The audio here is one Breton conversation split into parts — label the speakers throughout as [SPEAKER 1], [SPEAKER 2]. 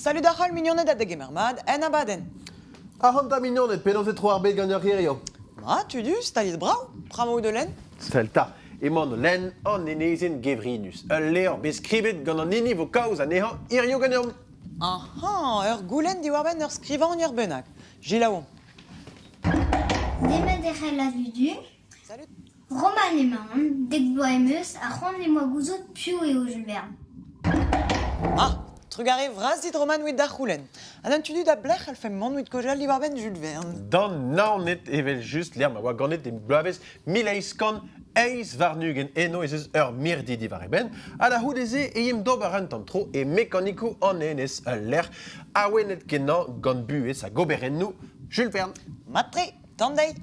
[SPEAKER 1] Salud ar c'hall mignoned ha degemer mat en abadenn.
[SPEAKER 2] Ac'hanta mignoned, penaos e tro ar bed ganeoc'h hirio?
[SPEAKER 1] Ma, tudus, staliet brav, pramaoù da lenn.
[SPEAKER 2] Sell 'ta, emañ o lenn an enezenn gevrinus. Ul levr bet skrivet gant an hini vo kaoz anezhañ hirio ganeomp.
[SPEAKER 1] Aha, ur goulenn diwar-benn ur skrivagner bennak. Selaouomp.
[SPEAKER 3] Demat e c'hell ludu.
[SPEAKER 1] Salut.
[SPEAKER 3] Roman emaon, dek vloaz em eus ha c'hoant em boa gouzout piv eo Jules Verne.
[SPEAKER 1] Ah, trugarez vras dit Roman evit da c'houlenn. Ha d'an tu du da blec'h c'hallfemp mont evit kaozeal diwar-benn Jules Verne.
[SPEAKER 2] D'an Naoned evel-just, lec'h ma oa ganet e bloavezh 1828. Eno ez eus ur mirdi diwar e benn, ha da c'houde-se e yemp d'ober un tamm tro e mekanikoù an enez, ul lec'h awenet-kenañ gant buhez hag oberennoù Jules Verne.
[SPEAKER 1] Mat-tre, tamm dezhi.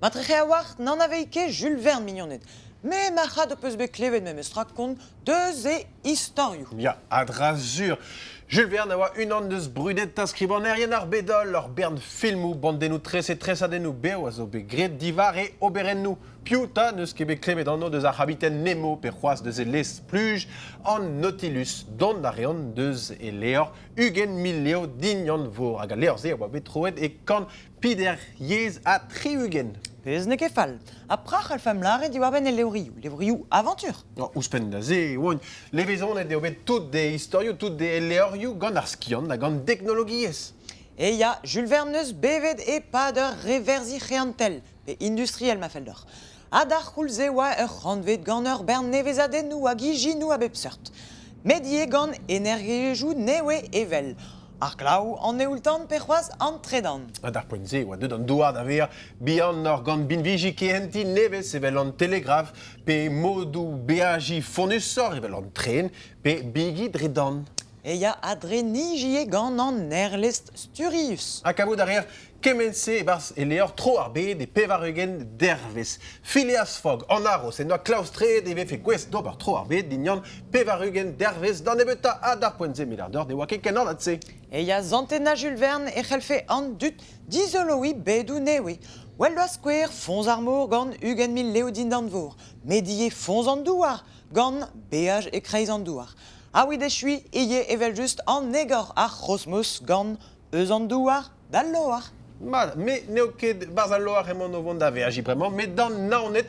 [SPEAKER 1] Matrehe a-walc'h n'anavez ket Jules Verne, mignoned. Me marc'had ho peus bet klevet memestra kont deus e istorioù.
[SPEAKER 2] Ya, a-dra-sur. Jules Verne a oa unan deus brudetañ skrivagnerien ar bed-holl, ur bern filmoù, bandennoù treset, tresadennoù bev a zo bet graet diwar e oberennoù. Piv 'ta n'eus ket bet klevet anv deus ar c'habiten Nemo pe c'hoazh deus e lez-spluj, an Nautilus. Dont a reont deus e levr 20 000 lev Dignan-vor. Hag al levr-se a oa bet troet e kant peder yezh ha 60.
[SPEAKER 1] Pezh n'eo ket fall. Ha pra c'hallfemp lâret diwar-benn e levrioù, levrioù avantur.
[SPEAKER 2] Ouzhpenn da se e oant levezonet eo bet tout e istorioù, tout e levrioù gant ar skiant ha gant teknologiezh.
[SPEAKER 1] E ya, Jules Verne neus bevet e-pad ur reverzhi c'hreantel, pe industriel ma fell deoc'h. Ha d'ar c'houlz-se oa ur c'hantved gant ur bern nevezadennoù hag ijinoù a bep seurt. Met ivez gant energiezhioù nevez evel ar glav, an eoul-tan pe c'hoazh an tredan.
[SPEAKER 2] Ha d'ar poent-se e oa deuet an douar da vezañ bihanoc'h gant binviji kehentiñ nevez evel an telegraf pe modoù beajiñ fonnusoc'h evel an tren pe bigi dre dan.
[SPEAKER 1] E ya ha dre nij ivez gant an aerlestr sturius.
[SPEAKER 2] Ha kavout a reer kement-se e-barzh e levr Tro ar bed e 80 dervezh. Phileas Fogg, an haroz, en doa klaoustreet e vefe gouest d'ober tro ar bed dindan 80 dervezh d'an nebeutañ ha d'ar poent-se milliardeur ne oa ket ken anat-se.
[SPEAKER 1] E ya Zantena Jules Verne e c'hellfe an dud dizoloiñ bedoù nevez. Well da skouer foñs ar mor gant 20 000 lev dindan vor, met ivez foñs an douar gant beaj e-kreiz an douar. Ha evit echuiñ ivez evel-just an egor ar c'hosmos gant Eus an douar d'al loar.
[SPEAKER 2] Mat, me n'eo ket 'barzh al loar emaon o vont da veajiñ bremañ, met d'an Naoned,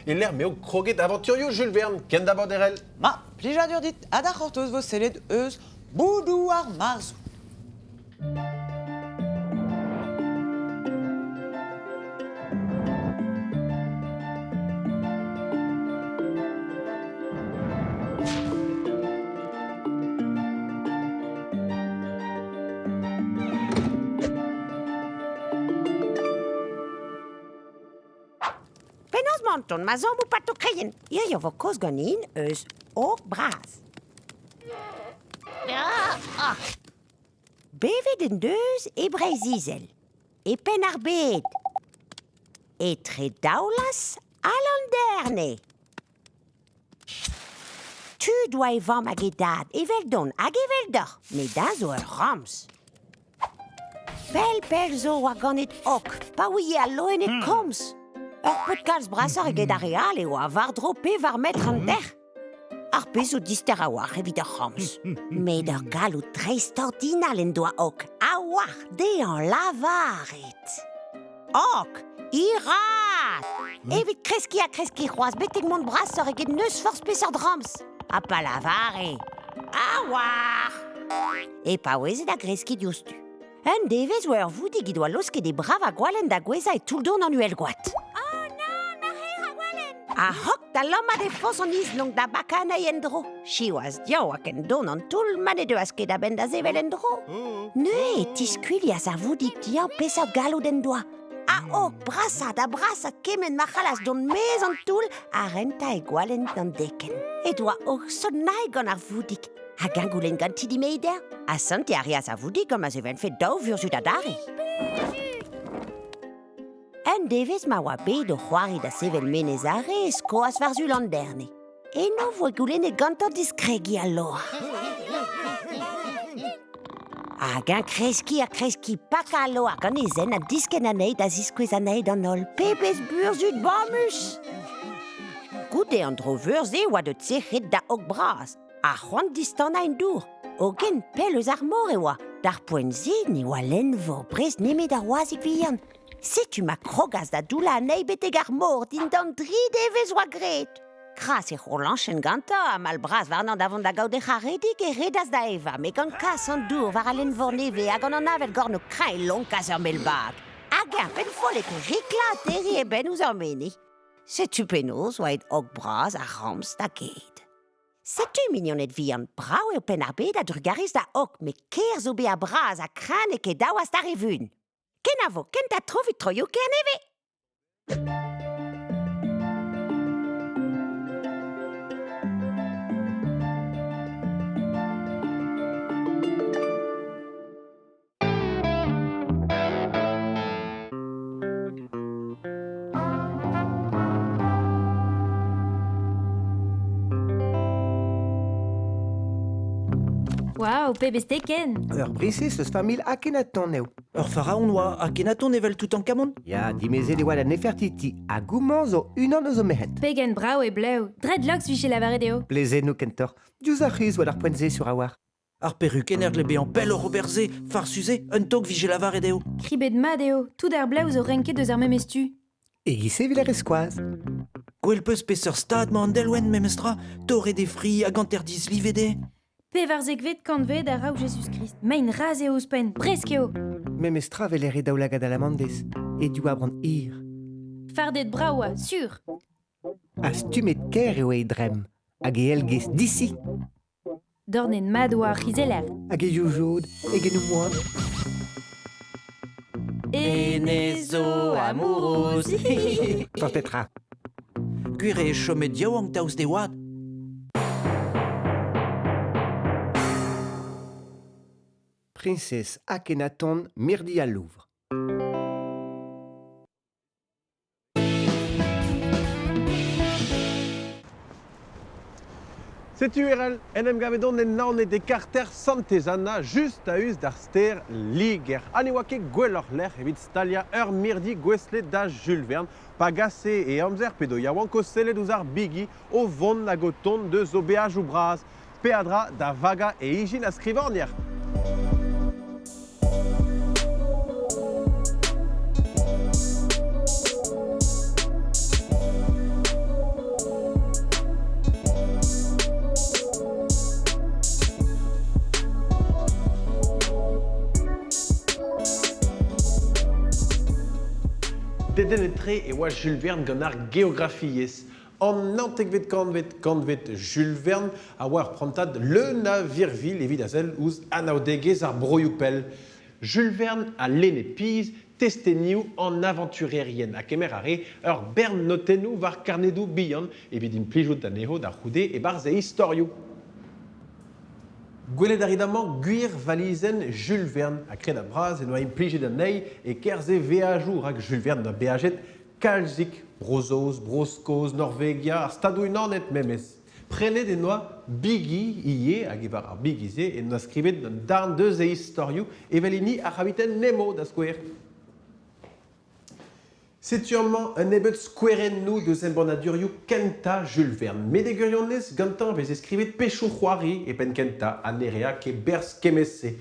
[SPEAKER 2] e-lec'h m'eo kroget avanturioù Jules Verne, ken da Borderel.
[SPEAKER 1] Ma, plijadur dit ha da c'hortoz vo sellet eus boudoù ar marzoù.
[SPEAKER 4] Penaos 'mañ Anton ma zamm ho pato kreien? Hiziv 'vo kaoz ganin eus og bras. Bevet en deus e Breizh-Izel, e Penn-ar-Bed, etre Daoulaz ha Landerne. Tud oa e vamm hag e dad, eveldon hag eveldoc'h, met eñ zo ur ramz. Pell-pell zo oa ganet Ok, pa ouie al loened komz. Ur paotr kalz brasoc'h eget ar re all e oa, war-dro pevar metr an derc'h. Ar pezh zo dister a-walc'h evit ur ramz. Met ur galloud dreistordinal en doa Ok, a-walc'h dezhañ lavaret. Ok, hiraat! Evit kreskiñ ha kreskiñ c'hoazh betek mont brasoc'h eget n'eus forzh peseurt ramz. Ha pa lavare A-walc'h! E paoueze da greskiñ diouzhtu. Un devezh oa ur voudig he doa laosket he bravañ gwalenn da gouezhañ e toull-dourn an Uhelgoad.
[SPEAKER 5] Oh nann, ma c'haerañ gwalenn!
[SPEAKER 4] Ha hok da lammat e foñs an islonk da bakañ anezhi en-dro. Siwazh, diav oa ken don an toull ma ne deuas ket a-benn da sevel en-dro. Neuze e tiskuilhas ar voudig dezhañ peseurt galloud en doa. Ha oh, brasat ha brasat kement ma c'hallas dont maez an toull ha rentañ e gwalenn d'an dekenn. He doa o sonnaet gant ar voudig. Hag eñ goulenn ganti dimeiñ dezhañ. Asantiñ a reas a-voudig gant ma sevenfe daou vurzhud adarre. Un devezh ma oa bet o c'hoari da sevel Menez Are e skoas war-zu Landerne. Eno voe goulennet gantañ diskregiñ al loar. Hag eñ kreskiñ ha kreskiñ, pakañ al loar gant e zen ha diskenn anezhi da ziskouez anezhi d'an holl. Pebezh burzhud bamus! Goude an dro-veur-se e oa deut sec'hed da og bras ha c'hoant distanañ en dour. Hogen pell eus ar mor e oa. D'ar poent-se ne oa lenn-vor Brest nemet ar wazhig vihan. Setu ma krogas da doullañ anezhi betek ar mor dindan tri devezh oa graet. Kras e c'hourlañchenn gantañ ha mall bras warnañ da vont da gaout e c'haredig e redas da evañ, met gant kas an dour war al lenn-vor nevez ha gant an avel gornôg kreñv e lonkas ur mell bag. Hag eñ pennfollet e riklañ ha terriñ e benn ouzh ur menez. Setu penaos oa aet og bras ar ramz da get. Setu, mignoned vihan, brav eo Penn-ar-Bed a-drugarez da Og, met ker zo bezañ bras ha kreñv n'eo ket dav hasta re vun. Kenavo, kentañ tro evit troioù Kernevez!
[SPEAKER 5] Waouh, pebezh teken!
[SPEAKER 6] Ur briñsez eus familh Akhenaton eo.
[SPEAKER 7] Ur faraon oa Akhenaton evel Toutankhamon?
[SPEAKER 6] Ya, dimezet e oa da Nefertiti ha goumañ zo unan eus o merc'hed.
[SPEAKER 5] Pegen brav eo blev! Dreadlocks 'vije lavaret eo.
[SPEAKER 6] Plezennoù kentoc'h. Diouzh ar c'hiz oa d'ar poent-se sur a-walc'h.
[SPEAKER 7] Ar perukenner dle bezañ pell oc'h ober se, farsus-se, un tog 'vije lavaret eo.
[SPEAKER 5] Kribet mat eo, tout ar blev zo renket eus ar memes tu.
[SPEAKER 6] E-giz evit ar re skoaz.
[SPEAKER 7] Gwell 'peus peseurt stad 'mañ an delwenn memestra, torret e fri hag hanter dislivet eo.
[SPEAKER 5] Pevarzekvet kantved a-raok Jezuz-Krist. Mein raz eo ouzhpenn, bresk eo.
[SPEAKER 6] Memestra 'weler e daoulagad alamandez, e div abrant hir.
[SPEAKER 5] Fardet brav oa, sur.
[SPEAKER 6] Ha stummet kaer eo e dremm, hag e elgez disi.
[SPEAKER 5] Dornet mat oa ar c'hizeller.
[SPEAKER 6] Hag e youjod, e genoù moan.
[SPEAKER 7] Enez zo amourouz.
[SPEAKER 6] Forzh petra.
[SPEAKER 7] Gwir eo chomet yaouank daoust d'e oad.
[SPEAKER 6] Priñsez Akhenaton mirdi al Louvre.
[SPEAKER 2] Setu Erell, en em gavet on en Naoned e karter Santez-Anna, just a-us d'ar stêr Liger. Ha ne oa ket gwelloc'h lec'h evit staliañ ur mirdi gouestlet da Jules Verne, pa gase e amzer p'edo yaouank o sellet ouzh ar bigi o vont hag o tont deus o beajoù bras. Peadra da vagañ e ijin a skrivagner. Dedennet-tre e oa Jules Verne gant ar geografiezh. An naontekvet kantved, kantved Jules Verne, a oa ur prantad leun a virvilh evit a sell ouzh anaoudegezh ar broioù pell. Jules Verne a lenne pizh testenioù an avanturerien ha kemer a rae ur bern notennoù war karnedoù bihan evit implijout anezho da c'houde e-barzh e istorioù. Gwelet a rit amañ gwir valizenn Jules Verne ha kredabl bras en doa implijet anezhi e-kerzh e veajoù rak Jules Verne 'doa beajet kalzik Bro-Saoz, Bro-Skos, Norvegia, ar Stadoù-Unanet memes. Prenet en doa bigi ivez hag e war ar bigi-se en doa skrivet un darn deus e istorioù evel hini ar c'habiten Nemo da skouer. Setu amañ un nebeud skouerennoù deus embannadurioù kentañ Jules Verne. Met e gwirionez gantañ e veze skrivet pechoù-c'hoari e penn-kentañ ha ne rea ket berzh kement-se.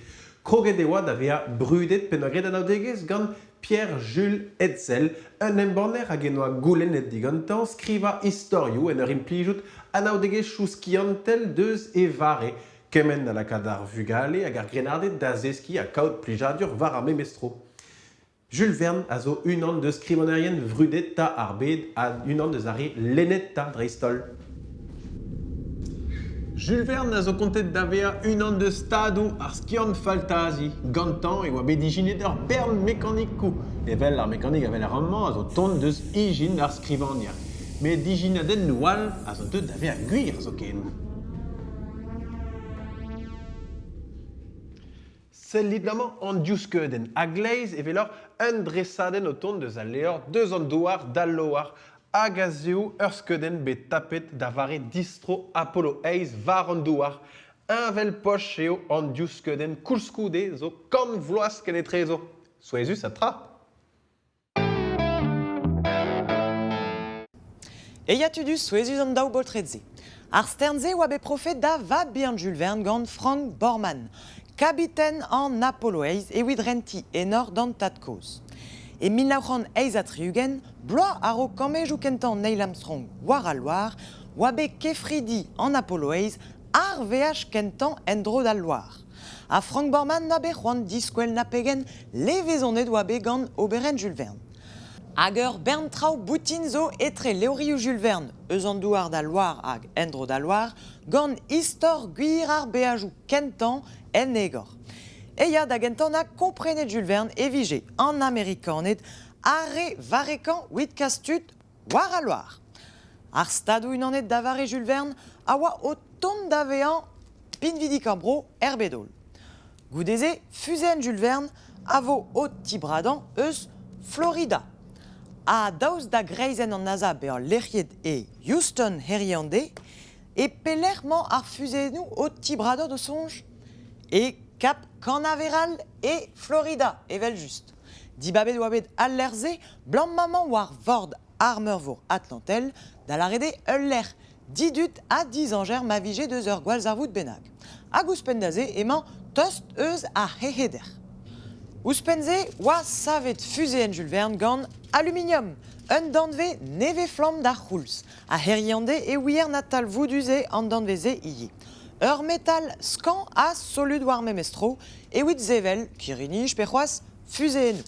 [SPEAKER 2] Kroget e oa da vezañ brudet p'en doa graet anaoudegezh gant Pierre-Jules Hetzel, un embanner hag en doa goulennet digantañ skrivañ istorioù en ur implijout anaoudegezhioù skiantel deus e vare, kement ha lakaat ar vugale hag ar grennarded da zeskiñ ha kaout plijadur war ar memes tro. Jules Verne a zo unan deus skrivagnerien vrudetañ ar bed ha unan deus ar re lennetañ dreist-holl. Jules Verne a zo kontet da vezañ unan deus tadoù ar skiant-faltazi. Gantañ e oa bet ijinet ur bern mekanikoù, evel ar mekanik a weler amañ a zo tont deus ijin ar skrivagner. Met ijinadennoù all a zo deuet da vezañ gwir zoken. Sellit amañ an div skeudenn. A-gleiz e weloc'h un dresadenn o tont deus al levr Deus an douar d'al loar hag a-zehou ur skeudenn bet tapet da vare distro Apollo eizh war an douar. Heñvel-poch eo an div skeudenn koulskoude zo 100 vloaz kenetrezo. Souezhus ha tra.
[SPEAKER 1] E ya tudus souezhus an daou baotred-se. Ar stern-se oa bet profet da vab-bihan Jules Verne gant Frank Borman, kabiten an Apollo eizh evit rentiñ enor d'an tad-kozh. E 1968, bloaz a-raok kammedoù kentañ Neil Armstrong war al loar, oa bet kefridi an Apollo eizh ar veaj kentañ en-dro d'al loar. Ha Frank Borman n'a bet c'hoant diskwel na pegen levezonet oa bet gant oberenn Jules Verne. Hag ur bern traoù boutin zo etre levrioù Jules Verne, eus an douar d'al loar hag en-dro d'al loar, gant istor gwir ar beajoù kentañ en egor. E ya da gentañ na komprenet Jules Verne e vije an Amerikaned ar re varrekañ 'wit kas tud war al loar. Ar Stadoù-Unanet da vare Jules Verne a oa o tont da vezañ pinvidikañ bro er bed-holl. Goude-se, fuzeenn Jules Verne a vo o tibradañ eus Florida. Ha daoust da greizenn an NASA bezañ lec'hiet e Houston hiziv-an-deiz, e pelec'h 'mañ ar fuzeennoù o tibradañ d'ho soñj? E Cap Canaveral e Florida, evel-just. Dibabet oa bet al lec'h-se 'blam ma 'mañ war vord ar Meurvor Atlantel, da lâret eo ul lec'h didud ha dizañjer ma vije deus ur gwallzarvoud bennak. Hag ouzhpenn da se emañ tost eus ar c'heheder. Ouzhpenn-se oa savet fuzeenn Jules Verne gant aluminium, un danvez nevez-flamm d'ar c'houlz. Ha hiziv-an-deiz e ouier na talvoudus eo an danvez-se ivez. Ur metal skañv ha solut war memes tro evit sevel kirri-nij pe c'hoazh fuzeennoù.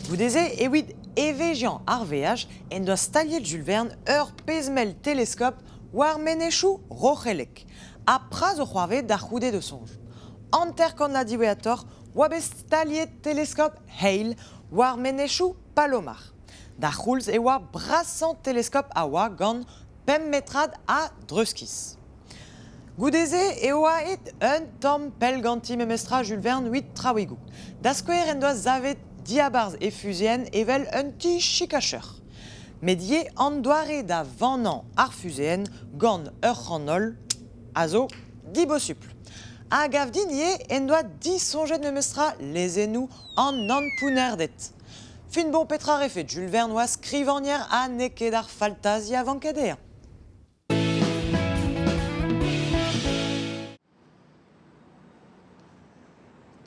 [SPEAKER 1] Goude-se evit evezhiañ ar veaj en doa staliet Jules Verne ur pezh-mell teleskop war menezioù Roc'hellek ha pra zo c'hoarvezet da c'houde d'o soñj. 50 diwezhatoc'h oa bet staliet teleskop Hale war menezioù Palomar. D'ar c'houlz e oa brasañ teleskop a oa gant pemp metrad a dreuzkiz. Goude-se e oa aet un tamm pell ganti memestra Jules Verne 'wit traouigoù. Da skouer en doa savet diabarzh e fuzeenn evel un ti chikacheur. Met ivez an doare da vannañ ar fuzeenn gant ur c'hanol a zo dibosupl. A gav din ivez en doa disoñjet memestra lezennoù an nann-pounnerded. Fin bon petra 'refe Jules Verne oa skrivagner ha n'eo ket ar faltazi a vanke dezhañ.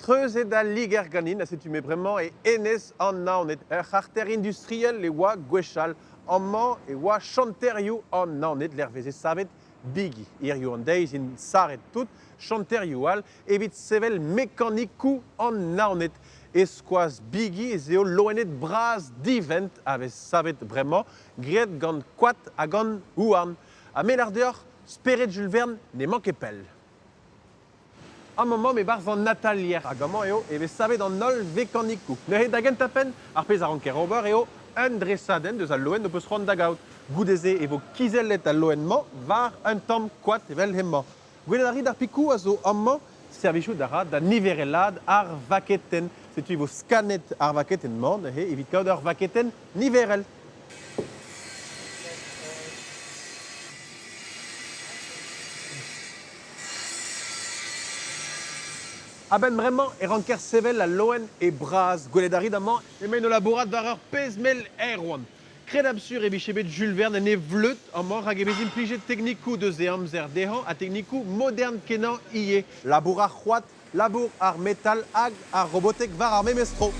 [SPEAKER 2] Treuzet al Liger ganin ha setu me bremañ e Enez an Naoned. Ur c'harter industriel e oa gwechall. Amañ e oa chanterioù an Naoned lec'h veze savet bigi. Hiziv an deiz int sarret tout chanterioù all evit sevel mekanikoù an Naoned. E-skoaz bigi ez eo loened bras divent a vez savet bremañ, graet gant koad ha gant houarn. Ha me 'lar deoc'h, spered Jules Verne n'emañ ket pell. Amañ e-barzh an atalier hag amañ eo e vez savet an holl vekanikoù. Neuze da gentañ-penn, ar pezh a ranker ober eo un dresadenn deus al loen ho peus c'hoant da gaout. Goude-se e vo kizellet al loen-mañ war un tamm koad evel hemañ. Gwelet a rit ar pikoù a zo amañ, servijout a ra da niverelaat ar vaketenn. Setu e vo skannet ar vaketenn-mañ neuze evit kaout ur vaketenn niverel. A-benn bremañ e ranker sevel al loen e bras. Gwelet a rit amañ emaint o labourat war ur pezh-mell aerouant. Kredabsur e vije bet Jules Verne en e vleud amañ rak e vez implijet teknikoù deus e amzer dezhañ ha teknikoù modern-kenañ ivez. Labour ar c'hoad, labour ar metal hag ar robotek war ar memes tro.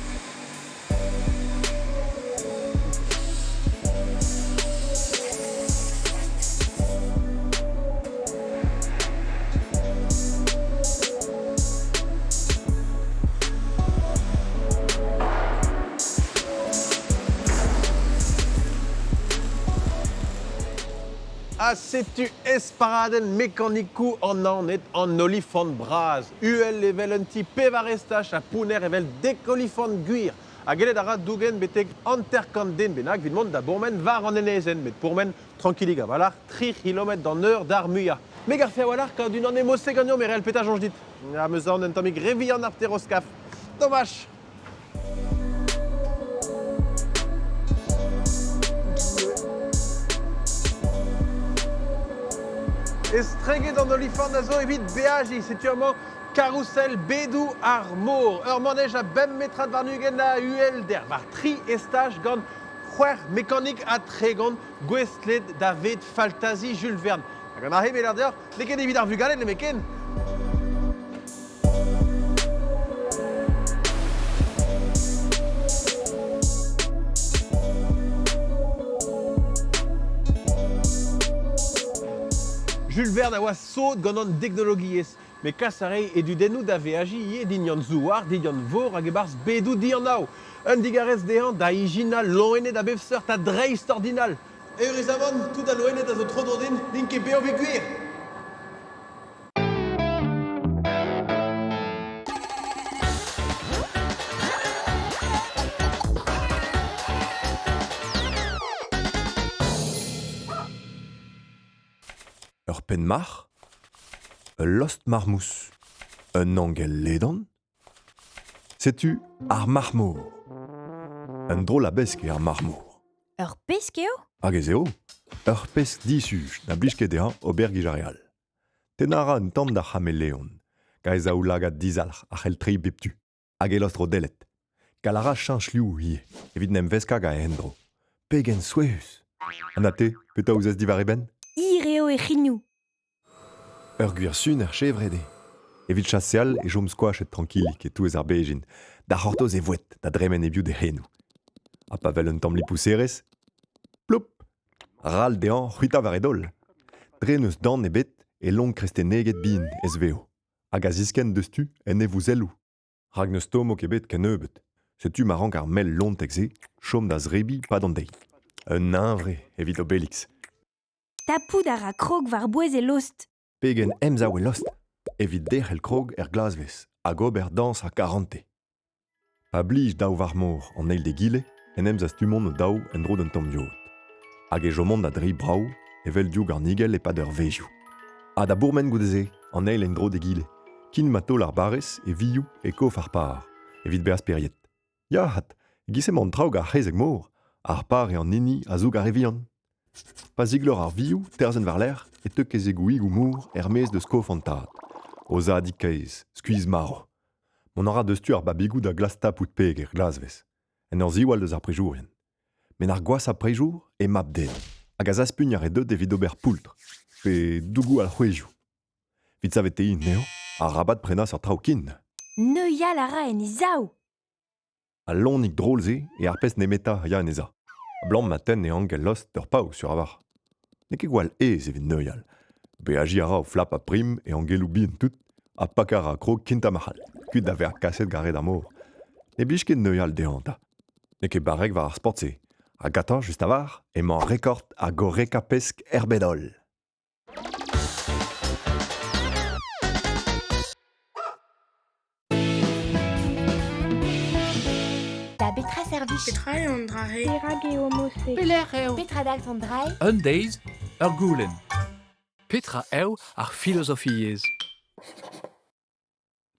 [SPEAKER 2] Ha setu esparadenn mekanikoù an Naoned, an olifant bras, uhel evel un ti pevar estaj ha pounner evel dek olifant gwir. Ha gellet a ra dougen betek 50 den bennak evit mont da bourmen war an enezenn, met pourmen trankilik a-walc'h, 3 kilometr d'an eur d'ar muiañ. Me garfe a-walc'h kaout unan emose ganeomp e real petra soñj dit. Ha 'meus aon un tammig re vihan ar pteroskaf. Domaj! Estreget an olifant a zo evit beajiñ, setu amañ karousel bedoù ar mor. Ur manej a bemp metrad warn-ugent a uhelder war tri estaj gant c'hwec'h mekanik ha 30 gouestlet da ved faltazi Jules Verne. Hag an aze, meler deoc'h, n'eo ket evit ar vugale nemetken. Jules Verne a oa sot gant an deknologiezh, met kas a rae e dudennoù da veajiñ ivez dindan zouar, dindan vor hag e-barzh bedoù dianav. Un digarez dezhañ da ijinañ loened a bep seurt ha dreistordinal. Eüruzamant, tout al loened a zo tro-dro din n'int ket bev evit gwir.
[SPEAKER 8] Ur penn-marc'h, ul lost marmouz, un angell ledan, Setu ar marc'h-mor. Un drol a besk eo ar marc'h-mor.
[SPEAKER 5] Ur pesk eo?
[SPEAKER 8] Hag ez eo. Ur pesk disuj na blij ket dezhañ ober giz ar re all. Tennañ a ra un tamm d'ar c'hameleon, gant e zaoulagad dizalc'h a c'hell treiñ bep tu, hag e lost rodellet. Gall a ra cheñch liv ivez evit 'n em veskañ gant e endro. Pegen souezhus! Anna te, petra ouzez diwar e benn?
[SPEAKER 5] Hir eo e c'hinoù.
[SPEAKER 8] Ur gwir suner chevret eo. Evit chaseal e chom skoachet trankilik e-touez ar bezhin, da c'hortoz e voued da dremen hebiou d'e c'henoù. Ha pa wel un tamm lipouserezh, ploup! Ral dezhañ c'hwitañ war e daol. Dre n'eus dan ebet e lonk kresteneged bihan ez-vev, hag a ziskenn diouzhtu en e vouzelloù. Rak n'eus tomok ebet kennebeut. Setu ma rank ar mell lontek-se chom da zebriñ 'pad an deiz. Un hunvre evit Obelix.
[SPEAKER 5] Tapout a ra krog war-bouez e lost.
[SPEAKER 8] Pegen emsav e lost evit derc'hel krog er glasvez hag ober dañs ha karante. Pa blij daou varc'h-mor an eil d'egile en em zastumont o-daou en-dro d'un tamm yod. Hag e chomont da dreiñ brav evel div garnigell e-pad eurvezhioù. Ha da bourmen goude-se, an eil en-dro d'egile, ken ma taol ar barrez e vioù e kof ar par, evit bezañ speriet. Ya 'vat, e-giz emañ an traoù gant ar c'hezeg-mor, ar par eo an hini a zoug ar re vihan. Pa ziglor ar vioù, terzenn war-lerc'h, e teu kezegoùigoù-mor er-maez deus kof an tad. O zadig kaezh, skuizh-marv. Mont a ra deus tu ar babigoù da glask tapout peg er glasvez, en ur ziwall deus ar prejourien. Met ar gwashañ prejour eo mab-den, hag a zaspugn ar re deut evit ober poultr, pe dougoù alc'hwezioù. Evit saveteiñ anezho, arabat prenañ seurt traoù ken.
[SPEAKER 5] Neuial a ra en e sav.
[SPEAKER 8] Al loenig drol-se eo ar pezh nemetañ a ya en e za. Abalamour ma tenn e angell lost d'ur pav sur a-walc'h. N'eo ket gwall aes evit neuial. Beajiñ a ra o flapañ prim e angelloù bihan-tout ha pakañ a ra krog kentañ ma c'hall, kuit da vezañ kaset gant red ar mor. Ne blij ket neuial dezhañ 'ta. N'eo ket barrek war ar sport-se. Ha gantañ, just a-walc'h, emañ ar rekord ar gorrekañ pesk er bed-holl.
[SPEAKER 9] Da betra servij?
[SPEAKER 10] Petra eo an dra-se?
[SPEAKER 11] Perak eo mosse?
[SPEAKER 12] Pelec'h eo?
[SPEAKER 9] Petra dalv an dra-se?
[SPEAKER 12] Un deiz, ur goulenn. Petra eo ar filozofiezh?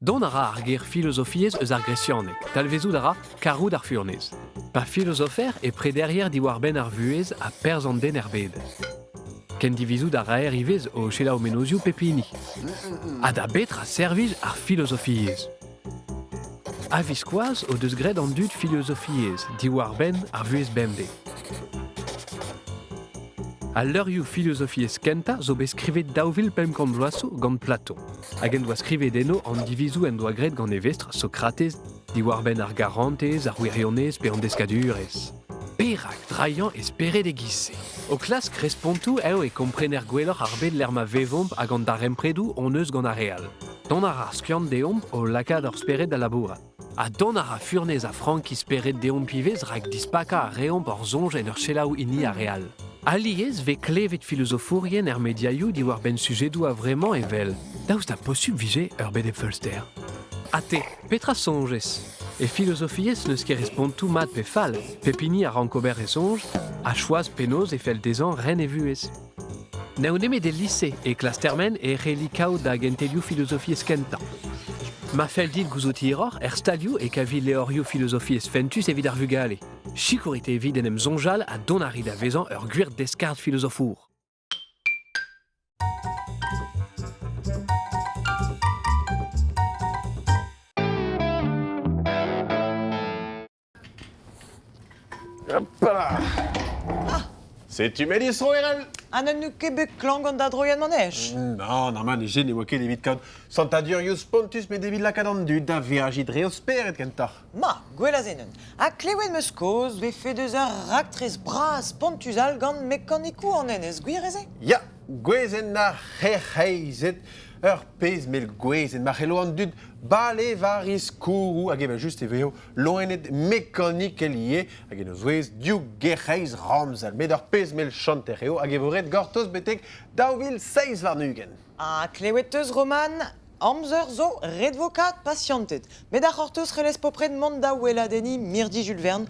[SPEAKER 12] Dont a ra ar ger filozofiezh eus ar gresianeg. Talvezout a ra karout ar furnez. Pa filozofer e prederier diwar-benn ar vuhez ha perzh an den er bed. Kendivizout a raer ivez o selaou mennozhioù pep hini. Ha da betra servij ar filozofiezh? A-viskoazh o deus graet an dud filozofiezh diwar-benn ar vuhez bemdez. Al leurioù filozofiezh kentañ zo bet skrivet 2500 vloaz zo gant Platon, hag en doa skrivet eno an divizoù en doa graet gant e vestr Sokrates diwar-benn ar garantez, ar wirionez pe an deskadurezh. Perak drailhañ e spered e-giz-se? O klask respontoù eo e komprener gwelloc'h ar bed lec'h ma vevomp hag an darempredoù hon eus gant ar re all. Dont a ra ar skiant deomp o lakaat hor spered da labourat. Ha dont a ra furnez ha frankiz spered deomp ivez rak dispakañ a reomp hor soñj en ur selaou hini ar re all. Alies 'vez klevet filozofourien er mediaioù diwar-benn sujedoù a-vremañ evel daoust ha posupl 'vije ur bed hep feulster? Ha te, petra soñjez? E filozofiezh n'eus ket respontoù mat pe fall, pep hini a rank ober e soñj ha choaz penaos e fell dezhañ ren e vuhez. N'eo nemet el lise e klas termen e c'helli kaout da gentelioù filozofiezh kentañ. Ma fell dit gouzout hiroc'h, er stalioù e kavi levrioù filozofiezh fentus evit ar vugale. Sikourit evit en em soñjal ha dont a ri da vezañ ur gwir deskard filozofour.
[SPEAKER 2] Hopala Setu met distro Erell
[SPEAKER 1] Ha n'en ket bet klañv gant da droiad manèj?
[SPEAKER 2] Non, normal, ne ne oa ket evit kaout santadurioù spontus met evit lakaat an dud da veajiñ dre o spered kentoc'h.
[SPEAKER 1] Ma, gwell a se neun. Ha klevet 'm eus kaoz 'vefe deus ur raktres bras spontus all gant mekanikoù an enez, gwir eo se?
[SPEAKER 2] Ya, gwezenn ar c'herc'heized, ur pezh mell gwezenn ma c'hello an dud bale war e skourroù hag evel-just e vezo loened mekanikel ivez hag en o zouez div gerc'heiz ramzel. Met ur pezh mell chanter eo hag e vo ret gortoz betek 2027.
[SPEAKER 1] Ha klevet 'teus, Roman, amzer zo ret 'vo kaout pasianted. Met da c'hortoz c'hellez popred mont da weladenniñ mirdi Jules Verne,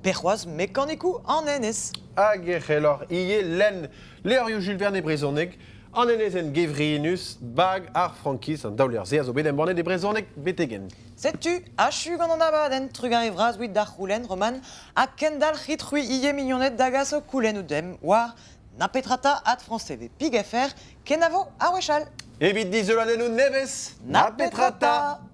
[SPEAKER 1] pe c'hoazh mekanikoù an enez.
[SPEAKER 2] Hag e c'helloc'h ivez lenn levrioù Jules Verne e brezhoneg, an enezenn gevrinus, bag ar frankiz, an daou levr-se a zo bet embannet e brezhoneg betek-henn.
[SPEAKER 1] Setu, achu gant an abadenn, trugarez vras 'wit da c'houlenn, Roman, ha kendalc'hit c'hwi ivez mignoned da gas ho koulennoù demp war na petra 'ta at France TV pig FR, kenavo ar wech all.
[SPEAKER 2] Evit dizoladennoù nevez,
[SPEAKER 1] Na petra 'ta!